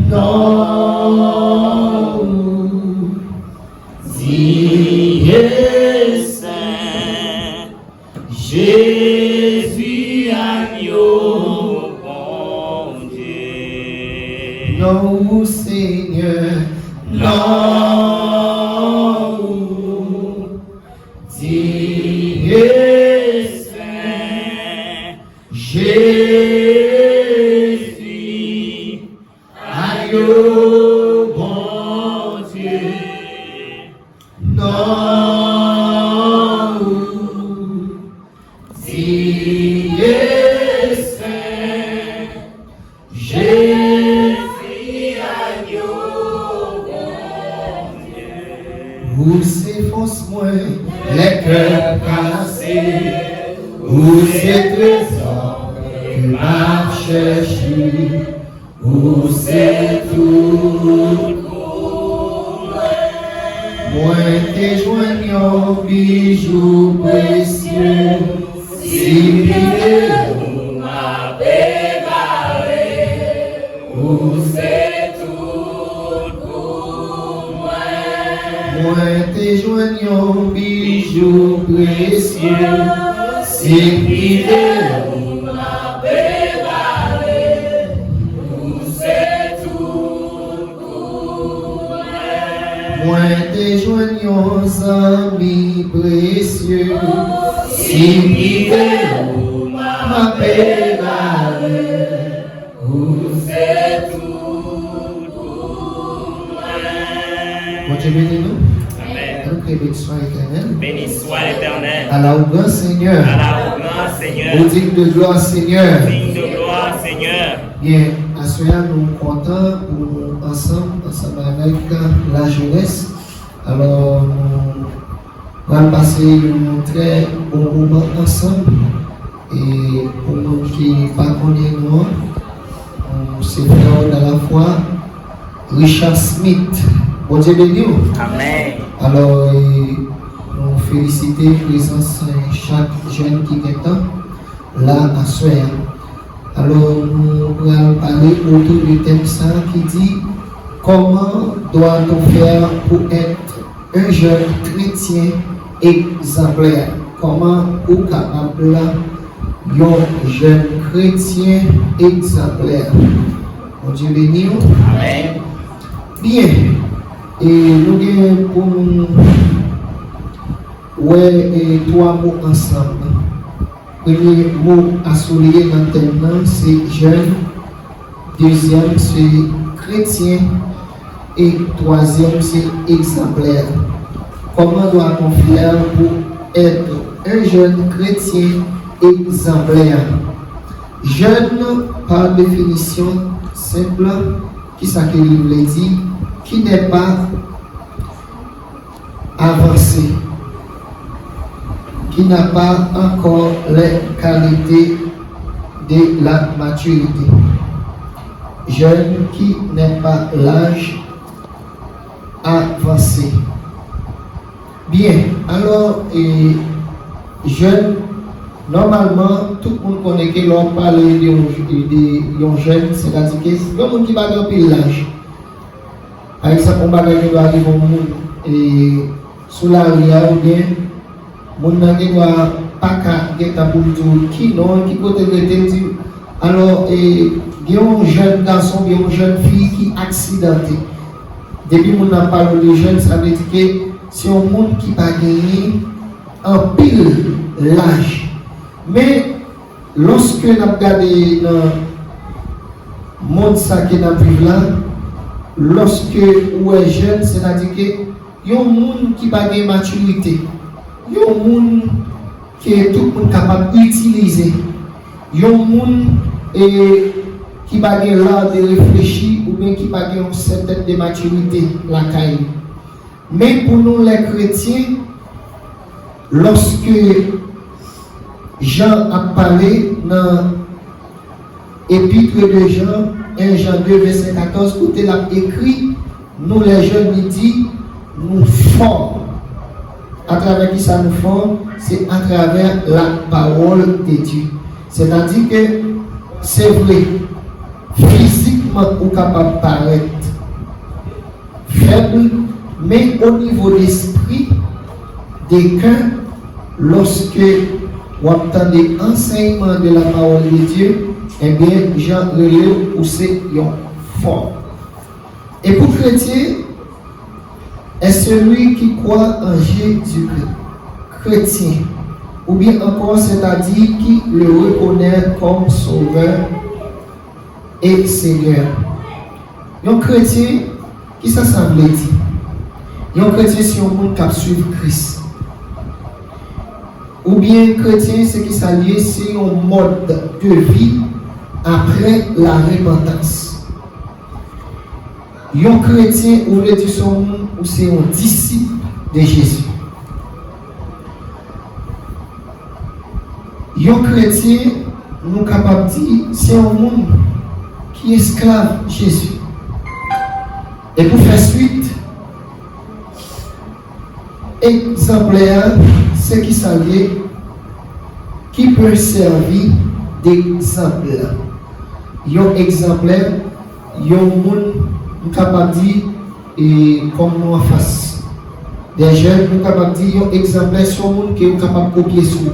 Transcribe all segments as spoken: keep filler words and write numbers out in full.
Non ou diy e sen, Jezi, agno Bondye. Non ou, Senyè, non ou diy e sen, Jezi, agno Bondye. Non ou diy e sen, Jezi, agno Bondye. Ou se fòs mwen lè kè kase, ou se trezò ke m ap chèche. Ou se tout pou mwen. Mwen te jwenn yon bijou presye, si m kite ou, m ap egare. Ou se tout pou mwen. Mwen te jwenn yon bijou presye, si m kite ou, m ap egare. Ou se tout pou mwen. Mwen te jwenn yon zanmi presye, si m kite ou, m ap egare. Ou se tout pou mwen. Bondye beni nou. Amèn. Ann kriye: Béni soit l'Éternel. Béni soit l'Éternel. À la hauteur, Seigneur. À la hauteur, Seigneur. Ou digne de gloire, Seigneur. Digne de gloire, Seigneur. Byen, aswè a nou kontan pou nou ansanm, ansanm avèk lajenès. Alò, nou pral pase yon trè bon moman ansanm. E pou moun ki pa konnen nou an, nou se frè w nan lafwa, Richard Smith. Bondye beni w. Amèn. Alò, e, nou felisite prezans, e, chak jèn ki gentan la aswè a. Alò, nou pral pale otou de tèm sa a ki di: Comment doit-on faire pour être un jeune chrétien exemplaire? Kòman ou kapab yon jèn kretyen egzanplè? Bondye beni w. Amèn. Byen. E nou gen pou nou wè, e, twa mo ansanm. Premye mo a souliye nan tèm nan se jèn, dezyèm se kretyen e twazyèm se egzanplè. Comment doit-on faire pour être un jeune chrétien exemplaire? Jèn, pa definisyon senp, kisa ke li vle di? Qui n'est pas avancé, qui n'a pas encore les qualités de la maturité. Jeune qui n'est pas l'âge avancé. Byen, alò, e, jèn, nòmalman, tout moun konnen ke lè w ap pale de yon, de yon jèn, sètadi ke yon moun ki pa gen anpil laj. Pa egzanp, yon bagay gen dwa rive yon moun, e, sou lari a, oubyen moun nan gen dwa pa ka gen tan pou l di w ki non l, ki kote l rete, l di, alò, e, gen yon jèn gason oubyen yon jèn fi ki aksidante. Depi moun nan pale w de jèn, sa vle di ke se yon moun ki pa genyen anpil laj. Men, lòske n ap gade nan mond sa ke n ap viv la, lòske ou wè jèn, sètadi ke yon moun ki pa gen matirite, yon moun ke tout moun kapab itilize, yon moun, e, ki pa gen l'art de réfléchir oubyen ki pa gen yon sètèn de matirite lakay li. Men pou nou, lè kretyen, lòske Jan ap pale nan Epître de Jean, en Jean deux, verset quatorze, kote l ap ekri nou, lè jèn, li di, nou fò. Atravè kisa nou fò? Se atravè la parole de Dieu. Sètadi ke, se vre, Fizikman, ou kapab parèt fèb, men o nivo de espri, de kè, lòske w ap tande ansèyman de la parole de Dieu, ebyen, jan rele w, ou se yon fò. E pou kretyen, est celui qui croit en Jésus-Christ, chrétien, ou bien encore, c'est-à-dire qui le reconnaît comme sauveur et Seigneur. Yon kretyen, kisa sa vle di? Yon kretyen se yon moun k ap swiv Kris. Oubyen kretyen, se kisa l ye? Se yon mòd de vi apre la repantans. Yon kretyen, ou vle di se yon moun, ou se yon disip de Jezi. Yon kretyen, nou kapab di, se yon moun ki esklav Jezi. E pou fè swit, egzanplè a, se kisa l ye? Qui peut servir d'exemple? Yon egzanplè, yon moun, m kapab di, e, kòm nou anfas de jèn, nou kapab di yon egzanplè, se yon moun ke yo kapab kopye sou.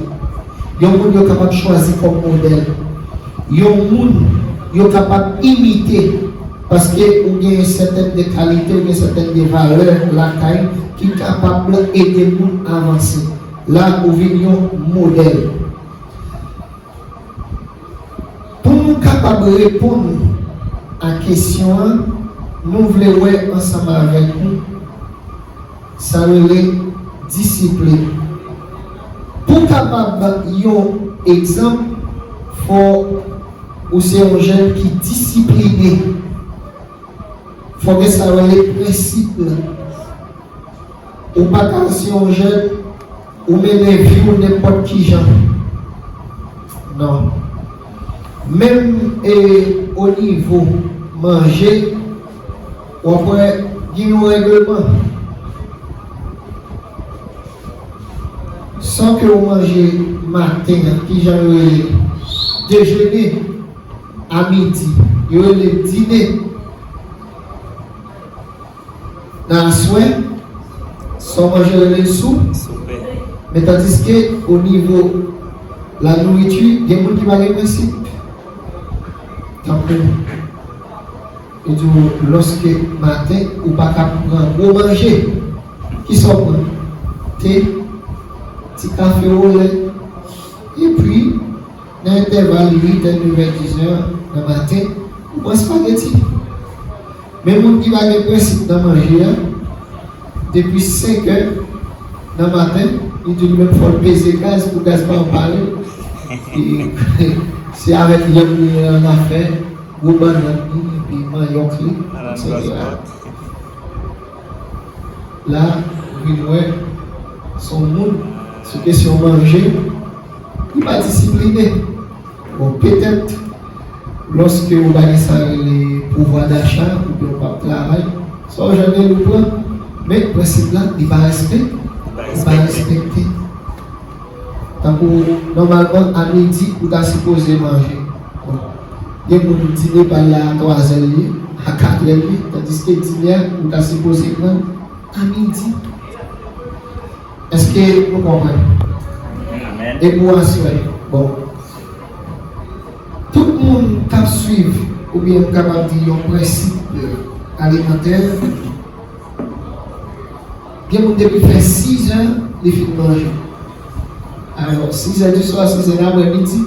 Yon moun yo kapab chwazi kòm modèl. Yon moun yo kapab imite, paske ou gen sètèn de kalite, ou gen sètèn de valè lakay ki kapab ede moun avanse. La, ou vin yon modèl. Pou nou kapab reponn a kesyon an, nou vle wè ansanm avèk nou sa rele disiplin. Pou kapab yon egzanp, fò ou se yon jèn ki disipline. Fò gen sa rele prensip la. Ou pa ka se yon jèn, ou mennen vi w nenpòt ki jan. Non. Menm, e, o nivo manje, w ap wè gen yon règleman. Sa ke w manje maten an, ki jan yo rele? Dejene, a midi, yo rele dine. Nan aswè, sa w manje rele l sou. Soupe. Men tandiske o nivo la nouriti, gen moun ki pa gen prensip. Tankou, yo di w, lòske maten, ou pa ka pran gwo manje. Kisa w pran? Te, ti kafe olè. Epi, nan entèval uit è, nèf è, diz è nan maten, ou pran espageti. Men moun ki pa gen prensip nan manje a, depi senk è nan maten, li di li menm fò l peze gaz pou gaz pa anpare l. E se avèk yanm li an afè, gwo bannann li, epi manyòk li, etsetera. La, ou vin wè, se yon moun, sou kesyon manje, li pa disipline. Bon, petèt, lòske ou pa gen sa rele pouvwa dacha, oubyen ou p ap travay, sa w jwenn li ou pran, men prensip la, li pa respek-, li pa respekte. Tankou, nòmalman, a midi, ou ta sipoze manje. Bon, gen moun dine pa l la a twa zè l ye, a kat è l ye, tandiske dine a, ou ta sipoze pran a midi. Èske nou konprann? Amèn. E pou aswè, bon. Tout moun k ap swiv, oubyen m kapab di yon prensip alimantè, gen moun depi fè sis è, li fin manje. Alò, sis è di swa, sis è nan aprèmidi,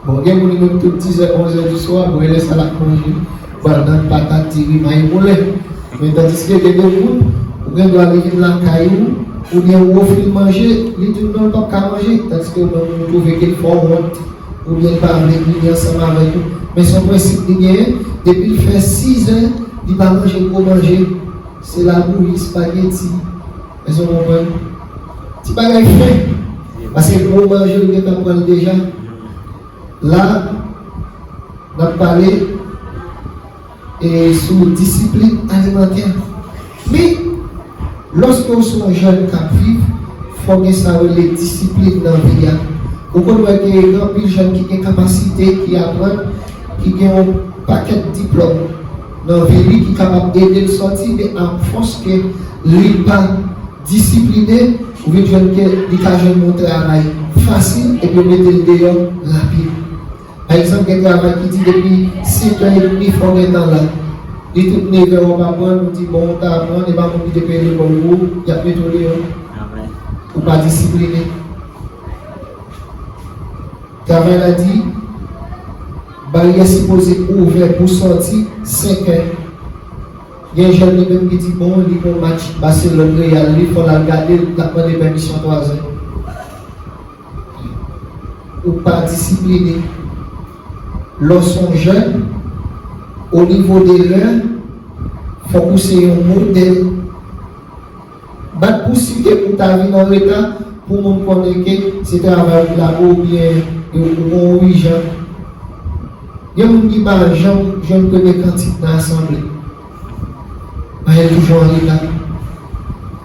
bon, gen moun li menm tout diz è, onz è di swa, bon, e lè sa l ap manje bannann, patat, diri, mayi moulen. Men tandiske gen de moun, ou gen dwa li vin lakay ou, oubyen ou ofri l manje, li di w non, l p ap ka manje, tandiske ou menm ou twouve ke l fè w wont, oubyen l pa vle vini ansanm avèk ou. Men se yon prensip li genyen, depi l fè sis è, li pa manje gwo manje, se labouyi, espageti, èske w konprann? Ti bagay fen, paske gwo manje ou gentan pran l deja. La, n ap pale, e, sou disiplin alimantè. Men, lòske w se yon jèn k ap viv, fò w gen sa yo rele disiplin nan vi a. Ou konn wè ke gen anpil jèn ki gen kapasite, ki aprann, ki gen yon pakèt diplòm nan vi li ki kapab ede l sòti, men afòs ke li pa disipline, ou vin jwenn ke li ka jwenn yon travay fasil epi yo mete l deyò rapid. Pa egzanp, gen travay ki di depi senk è edmi fò w gentan la. Li tout nevè w ap aprann, ou di bon, ou ta aprann, e pa moun ki te peye lekòl pou ou, y ap mete w deyò. Ou pa disipline. Travay la di, baryè sipoze ouvè pou sòti senk è. Gen jèn li menm ki di bon, li gon match Barcelone Real, li fò l al gade l, l ap mande pèmisyon twazè. Ou pa disipline. Lè w se yon jèn, o nivo de lè, fòk ou se yon modèl. Bat pou si ke ou ta vin an reta pou moun konnen ke se travay ou ki lage w oubyen ou gon wijan. Gen moun ki pa janm jwenn premye kantik nan asanble. Men yo toujou an reta.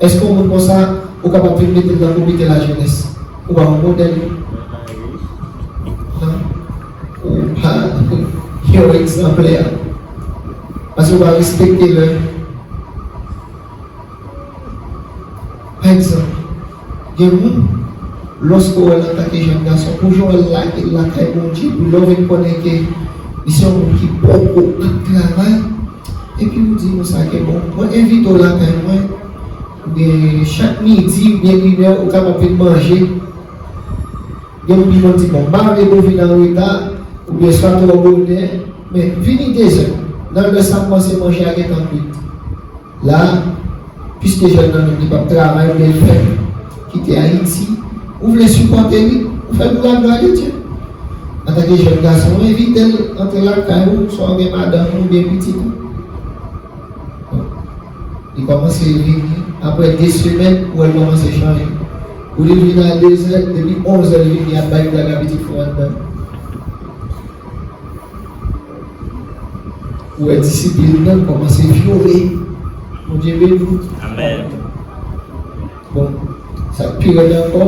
Èske yon moun konsa, ou kapab vin mete l nan komite lajenès? Ou pa yon modèl. Non. Ou pa yon egzanplè. Paske ou pa respekte lè. Pa egzanp, gen moun, lòske w wè l antanke jèn gason, pou jan w wè l lage l lakay Bondye, pou lè w vin konnen ke li se yon moun ki poko ap travay, epi ou di konsa ke bon, mwen envite w lakay mwen, oubyen chak midi, oubyen inè, ou kapab vin manje. Gen moun ki konn di, bon, m pa vle pou w vin an reta, oubyen swa twò bonè, men vini dezè. Nan lè sa, m panse manje a gentan kwit. La, piske jèn nan menm li p ap travay, oubyen l fèk kite Ayiti, ou vle sipòte li, ou fè l pou laglwa de Dye. Antanke jèn gason, ou envite l antre lakay ou, swa w gen madanm ou, oubyen pitit ou. Li kòmanse vini, apre de semèn, ou wè l kòmanse chanje. Olye l vin a dezè, depi onzè l vini, ap bay blag a pitit fi w anndan. Ou wè disiplin nan kòmanse vyole. Bondye beni w. Amèn. Bon, sa k pi rèd ankò,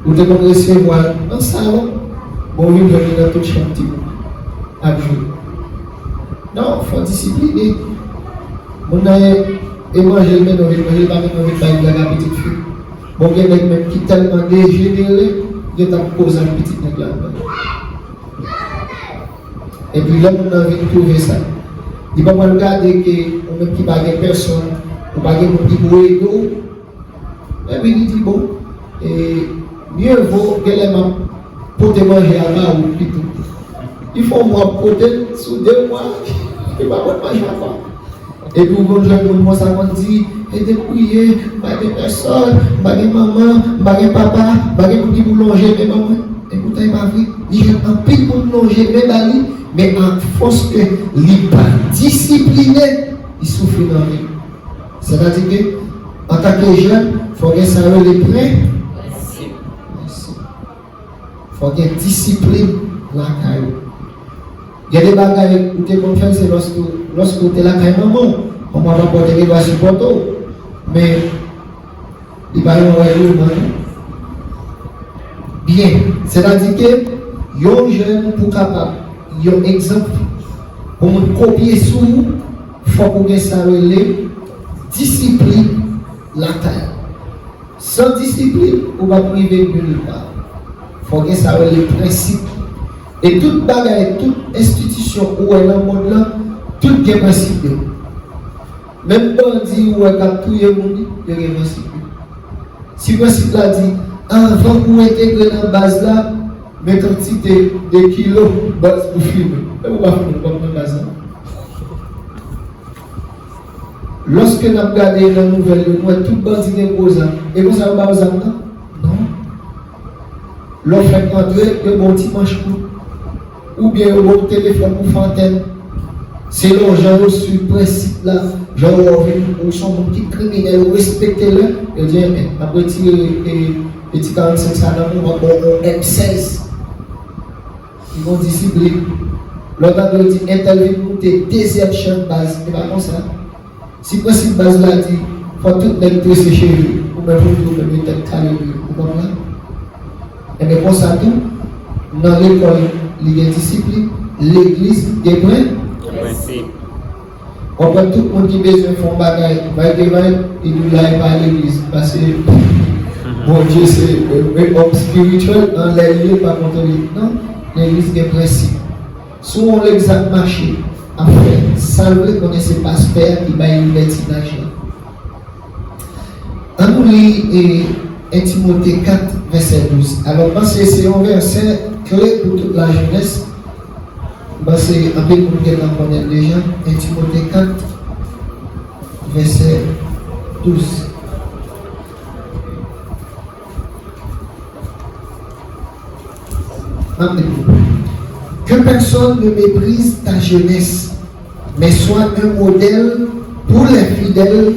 ou te konn resevwa l nan salon, bon, ou vin jwenn li nan tout chanm timoun ap jwe. Non, fò disipline. Moun nan e, e manje l mennen w vin manje, l pa mennen w vin bay blag a pitit fi. Bon, gen nèg menm ki tèlman dejenere, gentan koz ak pitit nèg la anndan. Epi lè moun nan vin twouve sa, li pa pral gade ke ou menm ki pa gen pèsonn, ou pa gen moun ki pou ede w, epi li di, bon, e, mye vo genlè m ap pote manje a ba ou pito. Li fè yon mwa ap pote l, sou de mwa, li pa pot manje ankò. Epi ou konn jwenn moun konsa konn di, e depouye, m pa gen pèsòn, m pa gen manman, m pa gen papa, m pa gen moun ki pou lonje men ban mwen. Epoutan e pa vre, li jwenn anpil moun lonje men ba li, men afòs ke li pa disipline, li soufri nan vi l. Sètadi ke, antanke jèn, fò gen sa yo rele pren. Fò gen disiplin lakay ou. Gen de bagay ou te konn fè, se lòske, lòske ou te lakay manman w. Manman w pa te gen dwa sipòte w. Men, li pa yon règleman, non. Byen, sètadi ke yon jèn pou kapab yon egzanp, pou moun kopye sou ou, fòk ou gen sa rele disiplin lakay. San disiplin, ou p ap rive nil pa. Fò gen sa yo rele prensip. E tout bagay, tout enstitisyon ou wè nan mond lan, tout gen prensip yo. Menm bandi ou wè k ap touye moun, yo gen prensip yo. Si prensip la di, anvan ou entegre nan baz la, men kantite de kilo baz ou fimen. E ou pa fimen, ou p ap nan baz la. Lòske n ap gade nan nouvèl yo, nou wè tout bandi gen gwo zam. E konsa yo ba yo zam nan? Non. Lè w fèk antre, yo ba w ti manch kout. Oubyen yo ba w telefòn pou fè antèn. Selon jan yo swiv prensip la, jan yo wè w vin, ou se yon moun ki kriminèl, ou respekte lè, yo di, enben, n ap retire, e, e ti karannsenk sa nan men w, m ap ba w yon M sèz. Li gon disiplin. Lè w tande yo di entèl vin moute dezyèm chan baz, e pa konsa. Si prensip baz la di, fò tout nèg trese cheve, ou menm ou di ou menm e tèt kale li, ou konprann? Enben konsa tou, nan lekòl, Li gen disiplin, legliz gen pren. Gen prensip. W ap wè tout moun ki bezwen fè yon bagay, vay ke vay, li di w la e pa legliz. Paske, Bondye se, e, e, òm espirityèl, anlè l ye, pa kontwole. Non, legliz gen prensip. Si w wè yon legliz ap mache, ap fè sa l vle, konnen se pastè a ki bay libètinaj la. Ann nou li, e, en Timote kat, vèsè douz. Alò, m panse se yon vèsè kle pou tout lajenès. M panse anpil moun gentan konnen l deja. En Timote kat, vèsè douz. M ap li pou nou. Que personne ne méprise ta jeunesse, mais sois un modèle pour les fidèles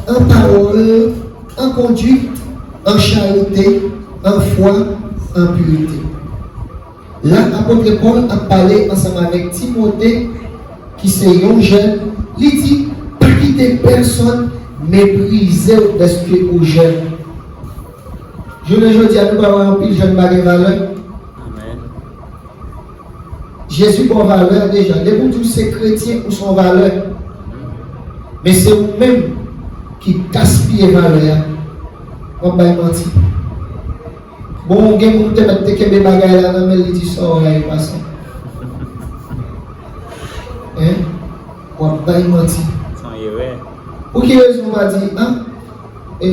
en parole, en conduite, en charité, en foi, en pureté. La, apot Pòl ap pale ansanm avèk Timote, ki se yon jèn, li di, pa kite pèsonn meprize w dèske ou jèn. Jounen jodi a, nou pa wè anpil jèn pa gen valè? Amèn. Jezi ba w valè deja. Depi w di w se kretyen, ou se yon valè. Men se ou menm ki gaspiye valè a. W ap bay manti. Bon, gen moun te mèt te kenbe bagay la nan men l, li di sa w wè a e pa sa. Hein? W ap bay manti. Se yon erè. Pou ki rezon w pa di, ah, e,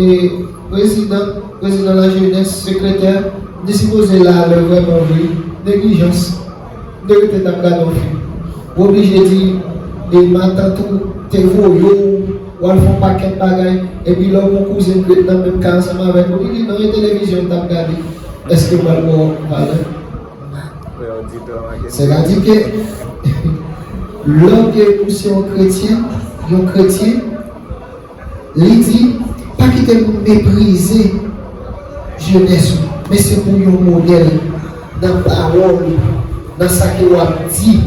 prezidan, prezidan lajenès, sekretè, m te sipoze la lè vrèman vre, neglijans. M te rete t ap gade yon fim. Ou oblije di, e, matant ou te voye w, w al fè yon pakèt bagay, epi lè w gen yon kouzen k ret nan menm kay ansanm avèk ou, li di, non, e televizyon m t ap gade. Èske m pral ba w valè? Sètadi ke lè ke ou se yon kretyen, yon kretyen, li di, pa kite moun meprize jenès ou, men se pou yon modèl nan pawòl ou, nan sa ke w ap di.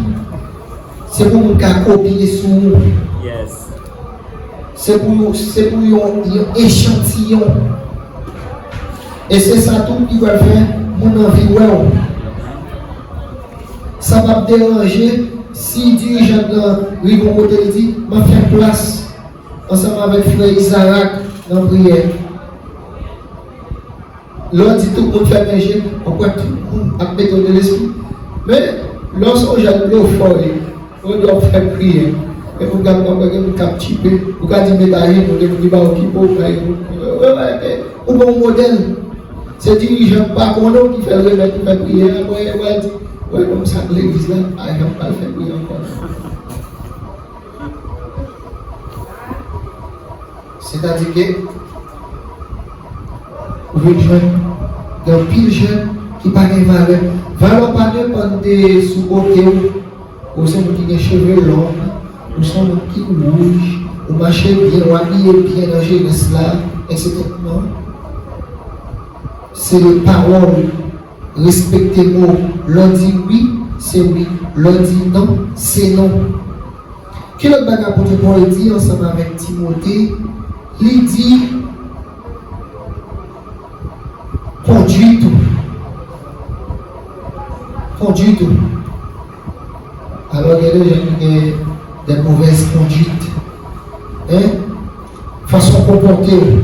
Se pou moun ka kopye sou ou. Yes. Se pou, se pou yon, yon echantiyon. E se sa tou ki pral fè moun anvi wè w. Sa p ap deranje si dirijan nan rive yon kote, li di, m ap fè plas ansanm avèk frè Izarak nan priyè. Lè w di tout moun fèmen je, w ap wè tout moun ap mete w de lespri. Men, lè w se yon jèn blofè w ye, ou di w ap fè priyè. Gen moun k ap, w ap wè gen moun k ap tchipe. Ou ka di met ajenou, gen moun ki pa okipe w, pa gen moun, ou pa yon modèl. Se dirijan k pa konnen w ki fè l remèt ou fè priyè a, apre w al di, wè nonm sa nan legliz la, pa janm pral fè priyè ankò. Sètadi ke ou vin jwenn gen anpil jèn ki pa gen valè. Valè w pa depann de si w bote w, ou se moun ki gen cheve long, ou se moun ki wouj, ou mache byen, ou abiye byen nan jenès la, etsetera. Non. Se pawòl. Respekte mo. Lè w di wi, se wi. Lè w di non, se non. Ki lòt bagay apot Pòl di ansanm avèk Timote? Li di, kondwit ou. Kondwit ou. Alò, gen de jèn ki gen de movèz kondwit. Hein? Fason w konpòte w.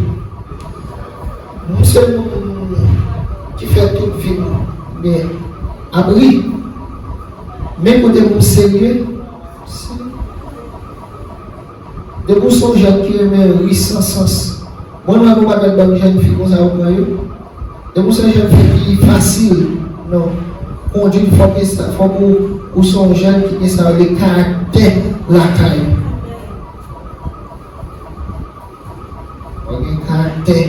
M se moun ki fè tout vi m byen, ap ri. Men kote moun serye, se, depi w se yon jèn ki renmen ri san sans. Mwen, mwen wè yon pakèt bann jèn fi konsa yo pran yo. Depi w se yon jèn fi ki fasil, non. Kondwit fòk gen sa, fòk ou, ou se yon jèn ki gen sa yo rele karaktè lakay. Ou gen karaktè.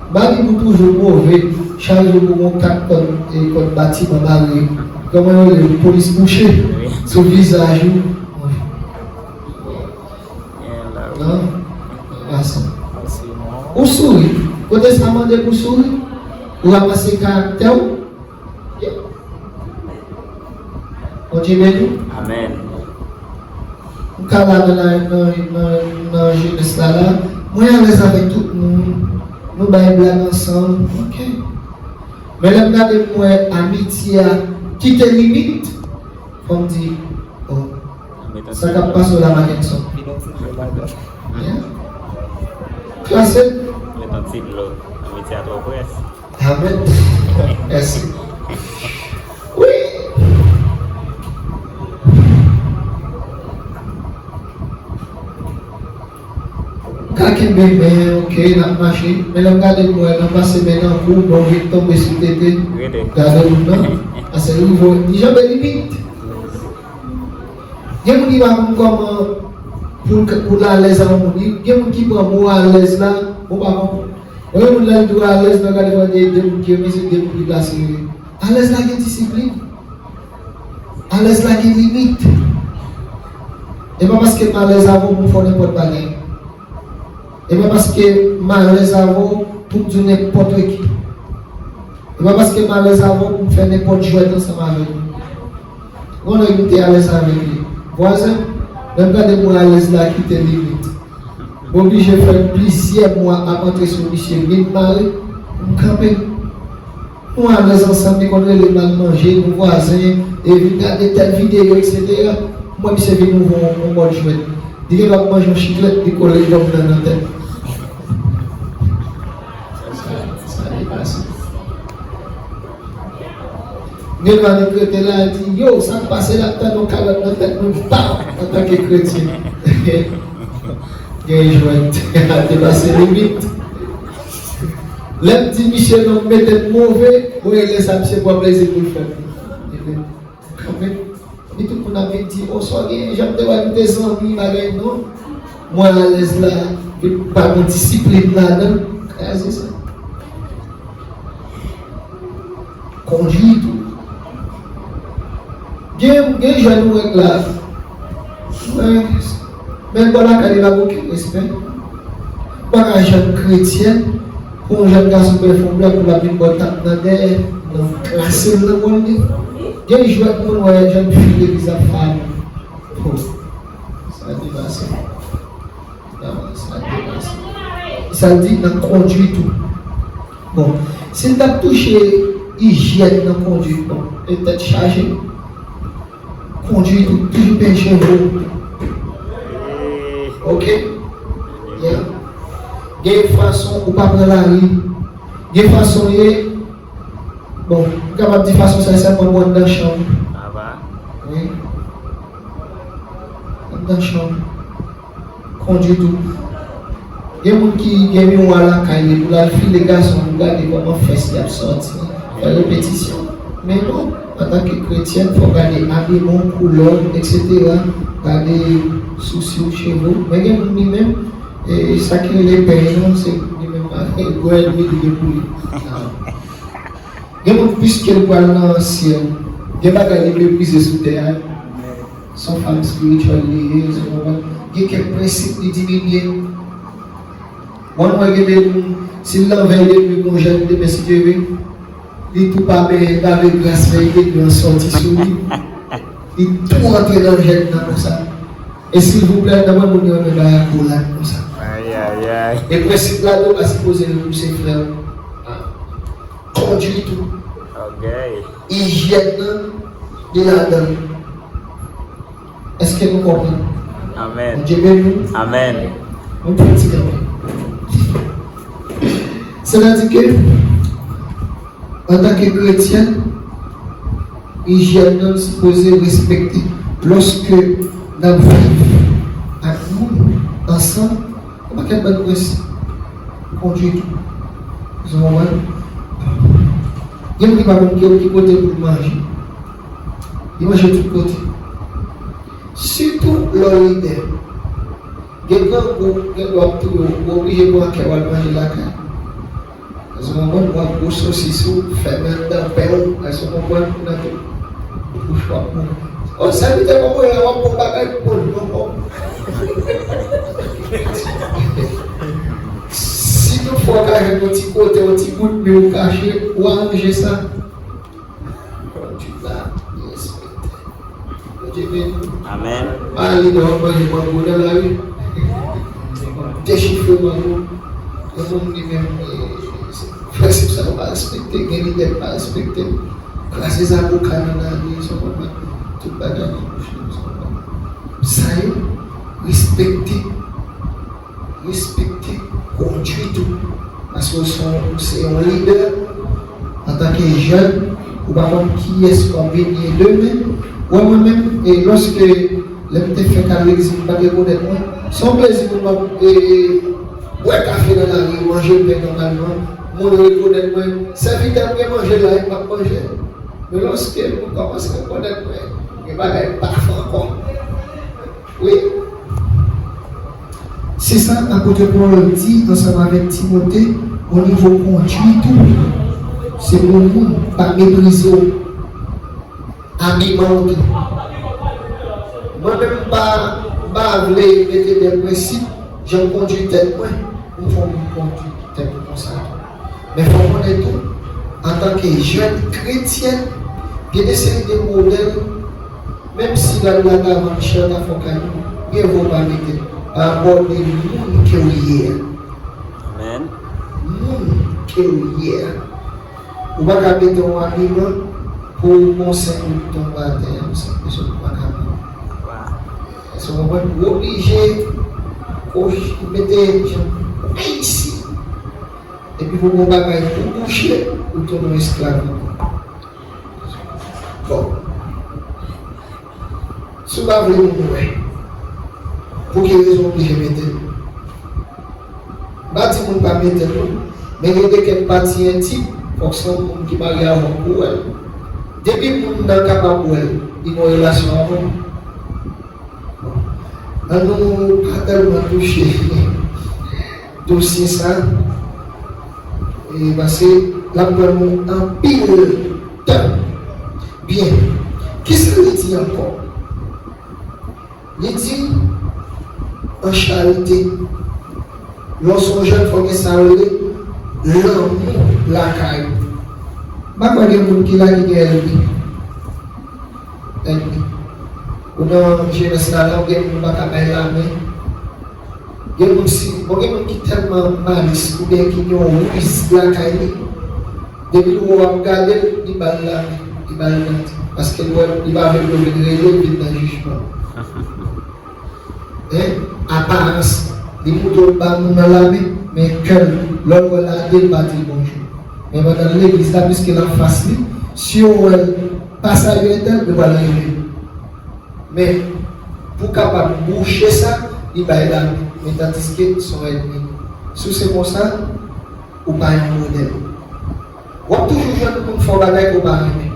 M pa di pou toujou move, chak jou pou gon kat kòd, e, kòd batiman bare. Kòman yo rele l? Polis kouche sou vizaj ou. Non, pa sa. Ou souri. Kote sa mande pou souri? Ou ranmase karaktè w? Bondye beni w. Amèn. M ka la nan, nan, nan, nan jenès la la. Mwen alèz avèk tout moun. Nou bay blag ansanm. Ok. Men lè m gade m wè amitye a kite limit, Fò m di, oh, sa k ap pase w la, Mackenson? Yeah. Klase. Met yon ti dlo. Mèsi a twò près. Amen. Mèsi. Wi. M ka kenbe men, oke, n ap mache. Men lè m gade m wè nan pase men nan kou, bon, vin tonbe sou tete. Gade moun nan. Ase rive, li janbe limit. Gen moun ki pa konn kòman pou l, pou l alèz ak yon moun. Gen moun ki pran mo alèz la, bon, pa konn. Yon moun lè l di w alèz, nan gade mwen de, de moun ki renmen, se de moun ki plase. Alèz la gen disiplin. Alèz la gen limit. E pa paske m alèz avè w pou m fè w nenpòt bagay. E pa paske m alèz avè w pou m di w nenpòt wiki. E pa paske m alèz avè w pou m fè nenpòt jwèt ansanm avè w. Yon nèg m te alèz avèk li. Vwazen, lè m gade mwen alèz la kite limit. M oblije fè plizyè mwa ap antre sou misye, men m mare, m kanpe. Nou alèz ansanm, li konn rele m al manje, nou vwazen, e vin gade tèl videyo, etsetera. M wè misye vin ouvri yon, yon mòd jwèt. Li gen dwa ap manje yon chiklèt, li kole yon nan nan tèt. Sa, sa depase. Gen dwa li rete la, li di, yo, sa k pase la, tann yon kalòt nan tèt mwen, paw, antanke kretyen. Gen jwèt, a depase limit. Lè m di misye non, m mete m move, bon, e lè sa misye pran plezi pou l fè m. Kanpe. Epi tout moun ap vin di, o, sa w gen, jan m te wè nou te zanmi, bagay non. Mwen alèz la, pa gen disiplin ladan, kraze sa. Kondui tou. Gen, gen jèn ou wè la. Men, men bò lakay li pa gen okenn respè. Ou pa ka jèn kretyèn, pou yon jèn gason bèl fè yon blòf, pou l ap vin ba w tap nan dèyè, nan klase l nan bòl li. Gen jwèt moun wè jèn fi legliz ap fè avè w. Oh, sa depase. Sa depase. Sa di nan kondui tou. Bon, si n t ap touche ijyèn nan kondui, bon, e tèt chaje. Kondui tou, toujou penyen cheve w. Oke? Yeah. Gen fason ou pa pran lari. Gen fason ye. Bon, m kapab di fason sa sèlman pou anndan chanm. Wi. Anndan chanm. Kondui tou. Gen moun ki gen miwa lakay li pou l al file gason pou gade kòman fès li ap sòti, fè repetisyon. Men non, antanke kretyèn, fò w gade abiman w, koulè w, etsetera. Gade sousi w, cheve w. Men gen moun li menm, e, sa ki rele peny nan, se li menm, e, gwèl li, li gen pou li. Gen moun piske l pral nan syèl, gen bagay li meprize sou tè a. Se yon fanm espirityèl li ye, se yon fanm, gen kèk prensip li diminye. Mwen, mwen gen de moun, si l nan vèy de nwi, gon jèn demen si Dye vle, li tou pa benyen, lave gras vèy de nwi an sòti sou li. Li tou antre nan jèn nan konsa. E silvouplè, nan mwen moun yo renmen bay akolad konsa. Ay, ay, ay. E prensip la tou pa sipoze repouse frè w. Kondui tou. Ok. Ijyèn nan, li ladan l. Èske nou konprann? Amèn. Bondye beni nou. Amèn. Nou pran ti kanpe. Sètadi ke, antanke kretyen, ijyèn nan sipoze respekte. Lòske n ap viv ak moun ansanm, yon pakèt bann prensip kondui tou. Zòrèy. Gen moun ki pa konn ki, ki kote pou l manje. Li manje tout kote. Sitou lè w lidè. Gen grangou, gen lè w ap touye w, ou oblije pran kè w al manje lakay. Èske w konprann? W ap gwo sosis ou, fèmen anndan pen w, èske w konprann? Nan tout bouch w ap manje. O, sèvitè, kòman w ye la? W ap pran bagay pou l, non, kòm. Si toutfwa w ka jwenn yon ti kote, yon ti bout mi w kache, ou aranje sa. Kondui la, li respekte. Bondye beni. Amèn. Pa ale nan w ap manje mango nan lari. Dechifre mango. Yon moun li menm, eh, prensip sa yo pa respekte, gen lidè ki pa respekte. Kraze zaboka nan lari, sa w konprann. Tout bagay nan bouch li, m santi. Sa yo, respekte. Respekte kondwit ou. Paske w se yon, w se yon lidè. Antanke jèn, ou pa konn kiyès w ap vin ye demen. Ou wè mwen menm, e lòske lè m te fèk al legliz, m pa t rekonèt mwen. Se yon plezi pou mwen, e, bwè kafe nan lari, manje pen nòmalman. Moun rekonèt mwen. Sèvitè m gen manje la, e m ap manje. Men lòske moun kòmanse rekonèt mwen, gen bagay m pa fè ankò. Wi. Se sa apot Pòl di ansanm avèk Timote, o nivo kondwit ou, se bon moun, pa meprize w, abiman w tou. Mwen menm, m pa, m pa vle mete de prensip, jan m kondui tèt mwen, pou m fè yon moun kondui tèt ou konsa tou. Men fò w konnen tou, antanke jèn kretyen, gen de seri de modèl, menm si gad la ta vann chè, ta fè w kado, byen vo pa mete l pa rapò de moun ke w ye a. Amèn. Moun ke w ye a. Ou pa ka mete yon abiman pou w gon senk goud tonbe atè a, yon senk goud sot, ou pa ka pran. Èske w konprann? Ou oblije, ou mete jan, ou ayisyen. Epi pou gon bagay pou bouche, ou tounen yon esklav ankò. Bon. Si w pa vle moun wè, pou ki rezon w oblije mete l? M pa di moun pa mete l non, men gen de kèk pati entim, fòk se yon moun ki marye avè w pou wè l. Depi moun nan kapab wè l, li gen yon relasyon avè w. Bon. An nou pa tèlman touche dosye sa, e paske l ap pran nou anpil tan. Byen, kisa li di ankò? Li di, an charite. Lè w se yon jèn, fò gen sa yo rele lanmou lakay ou. M pa kwè gen moun ki la ki gen ènmi. Ènmi. Ou nan jenès la, lè w gen moun ou pa ka bay lamen. Gen moun si, bon, gen moun ki tèlman malis oubyen ki gen yon riz lakay li. Depi l wè w ap gade l, li ba l lamen, li ba l mèt. Paske l wè, li pa vle pou yo vin rele l, vin nan jijman. Hein? Aparans. Li montre w ba moun nan lamen, men kè l, lè l wè l lage, l pa di l bonjou. Men pandan l legliz la, piske l anfas li, si yo wè l pa salye entèl, yo pral rele l. Men, pou kapab bouche sa, li bay lamen. Men tandiske se yon ènmi. Si w se konsa, ou pa yon modèl. W ap toujou jwenn moun fè w bagay ke w pa renmen.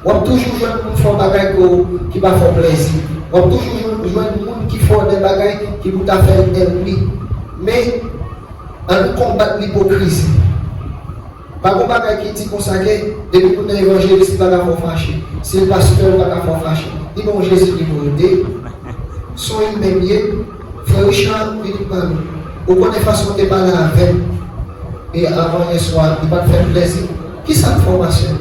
W ap toujou jwenn moun fè w bagay ke w, ki pa fè w plèzi. W ap toujou jwenn, jwenn moun ki fè w de bagay ki pou ta fè l ènmi. Men, ann konbat lipokrizi. Pa gon bagay ki di konsa ke depi moun nan evanjelis, li pa ka fè w fache. Si l pastè, li pa ka fè w fache. Li bon Jezi nimewo de. Se yon imen l ye. Frè Richard, vini pale. Ou konnen fason w te pale avè m, e avan yè swa, li pa t fè m plèzi. Kisa k fè w, pastè?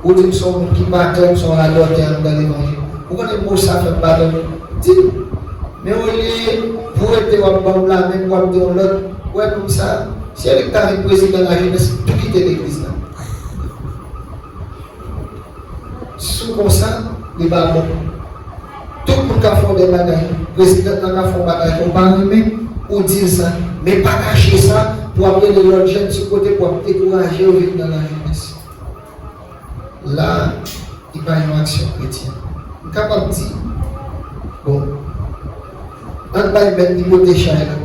Ou di m se yon moun ki pa klè, m se yon radòtè anndan levanjil. Ou konnen mo sa fè m pa renmen. Di m. Men olye pou w rete w ap ban m lamen, pou w ap di yon lòt, ou wè nonm sa, si se li k ta vin prezidan lajenès, m tou kite legliz la. Si w konsa, li pa bon. Tout moun ka fè w de bagay. Prezidan nan ka fè w bagay ke w pa renmen, ou di l sa. Men pa kache sa pou w ap rele lòt jèn sou kote pou w ap dekouraje yo vin nan lajenès. La, li pa yon aksyon kretyen. M kapab di, bon, ann bay mèt li pote chay la.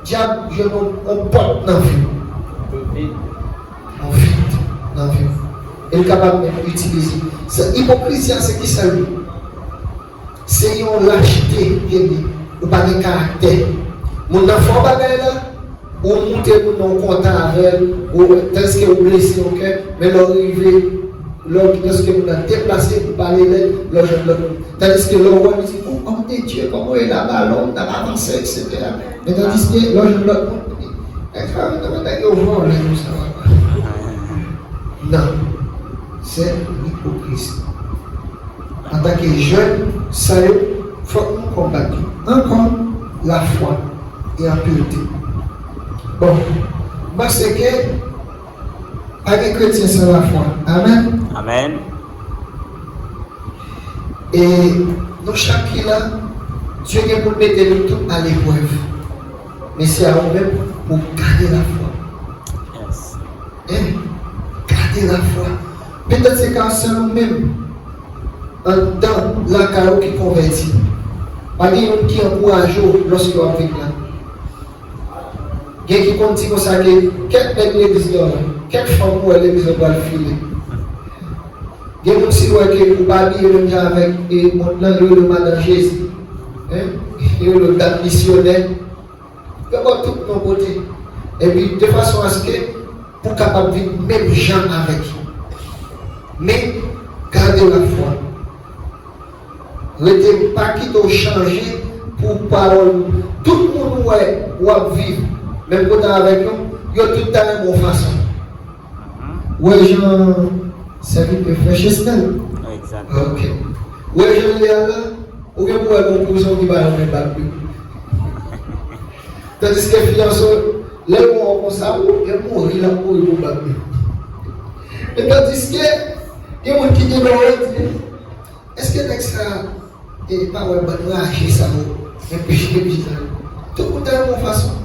Dyab jwenn yon, yon pòt nan vi w. Yon vid nan vi w. E l kapab menm itilize. Se, ipokrizi a, se kisa l ye? Se yon lachte ke li. Ou pa gen karaktè. Moun nan fè w bagay la, ou montre moun nan w kontan avè l, ou, tandiske ou blese yon kè, men lè w rive, lè w, lèske moun nan deplase, ou pale lè, lè w jwenn lòt moun. Tandiske lè w wè, li di, "Oh, homme de Dieu, kòman w ye la, balon, n ap avanse, et cetera." Men tandiske lè w jwenn lòt moun, li di, "Nèg sa yo, nèg yo vòlè nou sa, papa." Non, se ipokrizi. Antanke jèn, sa yo, fòk nou konbat yo. Ankò, lafwa e an pirte. Bon, m panse ke pa gen kretyen san lafwa. Amèn. Amèn. E nou chak ki la, Dye gen pou l mete nou tout a leprèv. Men se a ou menm pou w gade lafwa. Hein? Gade lafwa. Petèt se ka sèl ou menm anndan lakay ou ki konvèti. Pa gen youn ki ankouraje w lòske w ap vin la. Gen ki konn di konsa ke kèk nèg legliz lan, kèk fanm ou wè legliz lan pral file. Gen moun si l wè ke ou pa abiye menm jan avèk e, mond lan, yo rele w madan Jezi. Hein? Yo rele w dam misyonè. Yo ba w tout non kote. Epi de fason aske pou w kapab vin menm jan avèk yo. Men, gade lafwa. Rete, pa kite w chanje pou pawòl. Tout moun ou wè w ap viv menm kote avèk yo, yo tout ta renmen w fason. Ou wè jan sèvitè frè Chesnel? Egzakteman. Ok. Ou wè jan li ye a la, ou gen pou wè gon kouzin w ki pa renmen bab li. Tandiske fiyanse w, lè l wè w konsa, ou gen mouri l ap mouri pou bab li. Men tandiske gen moun ki gen dwa di, èske nèg sa a, e, pa wè bann raje sa yo, men peche bizan yo. Tout moun ta yon fason.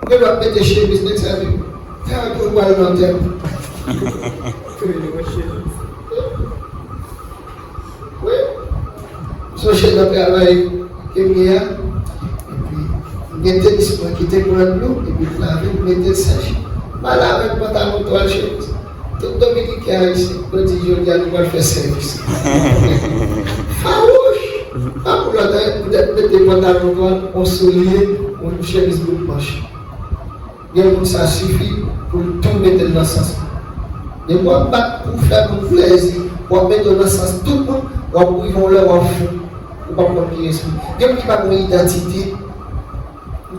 Gen dwa mete chemiz nèg sa yo. Sa yo pou pral nan tèt. Wi. Sonje nan travay ke m gen a. Epi, m gen tenis mwen ki te pran dlo, epi m lave, m mete l sèch. M al avèk pantalon twal chemiz. Tout Dominiken Ayisyen, yo di jodi a nou pral fè sèvis. Fawouch! Pa pou lòt, poutèt mete pantalon twal, yon soulye, yon chemiz bout manch. Gen moun sa sifi pou l tou mete l nan sans li. Depi w ap bat pou fè moun plèzi, w ap mete w nan sans tout moun, w ap rive yon lè w ap fou. Ou p ap konn kiyès ou. Gen moun ki pa gen idantite.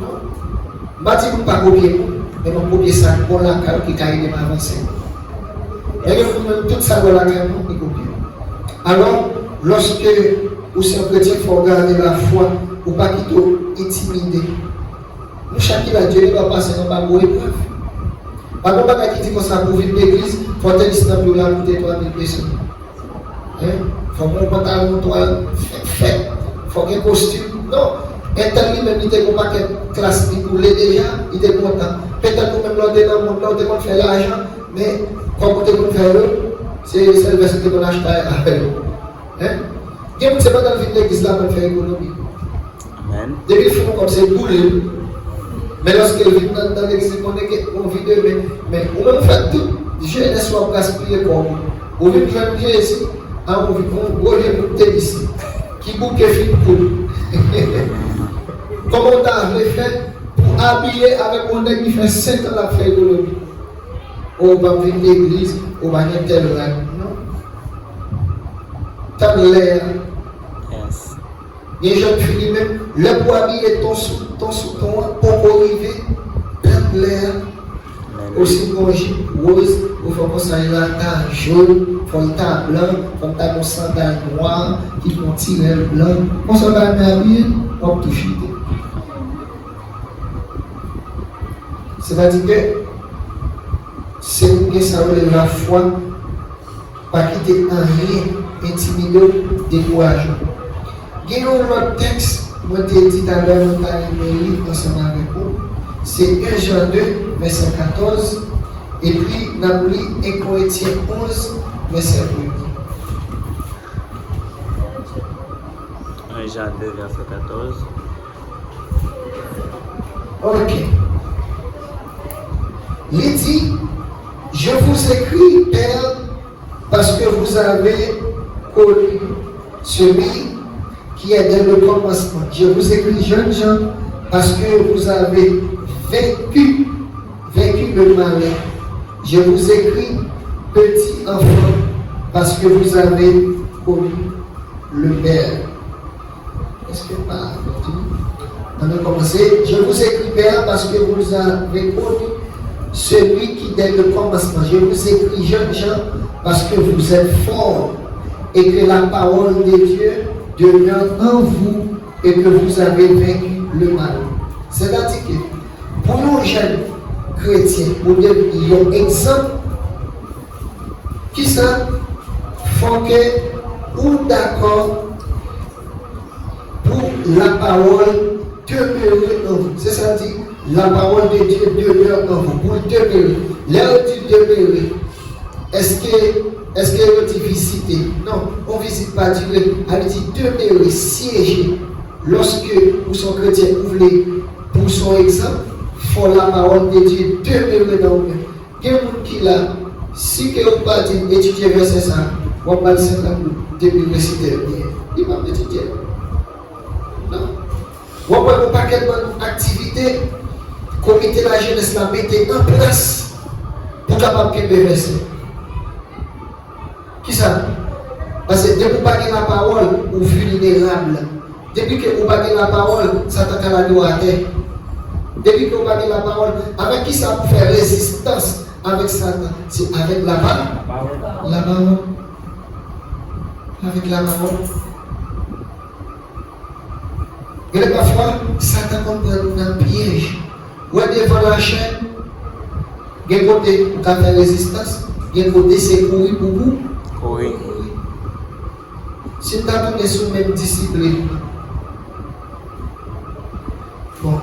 Non. M pa di pou n pa kopye moun, men nou kopye sa k bon lakay ou ki ka ede n avanse. Men gen moun menm tout sa k bon lakay nou, li kopye. Alò, lòske ou se yon kretyen, fò w gade lafwa, ou pa kite w entimide. Nou chak ki la, Dye gen dwa pase nou pa gwo eprèv. Pa gen bagay ki di konsa pou w vin legliz, fò tenis nan pye w la koute twa mil peso. Hein? Fò gen yon pantalon twal fèk fèk. Fò gen kostim. Non. Entèl li menm li te gen yon pakèt klas li boule deja, li te kontan. Petèt ou menm lè w te nan mond lan, ou te konn fè lajan, men kòb ou te konn fè yo, se sèl vès ou te konn achte avè yo. Hein? Gen moun se pandan l vin legliz la pou l fè ekonomi. Amèn. Depi l fin yon kòb, se boule l. Men lòske l vin nan, nan legliz, li konnen ke yon vi demen. Men ou menm ou fè tout jenès ou ap gaspiye kòb ou. Ou vin jwenn Jezi, a yon vi, yon gwo je bout tenis ki bouke fin poud. Kòman w ta vle fè pou abiye avèk yon nèg ki fè senk an l ap fè ekonomi? Ou pa vin legliz, ou pa gen tèl rad, non. Tann lè a. Yes. Gen jèn fi li menm, lè pou abiye ton sou ton sou ton an poko rive, tann lè a. Osi gon jip woz, ou fè konsa l ta jòn, fò l ta blan, fò l ta gon sandal nwa, ki gon ti rèl blan. Konsa w ta renmen abiye, w ap tou chite. Sètadi ke se pou gen sa yo rele lafwa. Pa kite anyen entimide w, dekouraje w. Gen yon lòt tèks mwen te di talè, mwen ta renmen li ansanm avèk ou. Se en Jan de, vèsè katòz, epi n ap li en Korentyen onz, vèsè premye. En Jan de, vèsè katòz. Ok. Li di, je vous écris, pères, parce que vous avez connu celui qui est dès le commencement. Je vous écris, jeunes gens, parce que vous avez vaincu, vaincu le malin. Je vous écris, petits enfants, parce que vous avez connu le Père. Èske pa, ann nou kòmanse. Je vous écris, pères, parce que vous avez connu celui qui dès le commencement. Je vous écris, jeunes gens, parce que vous êtes forts et que la parole de Dieu demeure en vous et que vous avez vaincu le mal. Sètadi ke pou yon jèn kretyen, pou devni yon egzanp, kisa? Fò ke Ou dakò pou lapawòl demere an vou? Se sa l di, la parole de Dieu demeure en vous, pou l demere. Lè yo di demere, èske, èske yo di vizite? Non, yon vizit pa dire. Sa vle di demere, syeje. Lòske ou se yon kretyen, ou vle pou w se yon egzanp, fò la parole de Dieu demere nan ou menm. Gen moun ki la, si ke ou pa di l etidye vèsè sa, w ap ba l senkant goud depi resitè yo genyen. Li p ap etidye l. Non. W ap wè yon pakèt bann aktivite komite lajenès la mete an plas pou kapab kenbe vèsè. Kisa? Paske depi w pa gen lapawòl, ou vilnerab. Depi ke ou pa gen lapawòl, Satan ka lage w atè. Depi ke ou pa gen lapawòl, avèk kisa pou fè rezistans avèk Satan? Se avèk lapa-, lapawòl. Avèk lapawòl. Gen de pafwa, Satan konn pran nou nan pyèj. Wè, devan lachè, gen kote ou ka fè rezistans, gen kote se kouri pou ou kouri. Si n ta tounen sou menm disiplin, bon,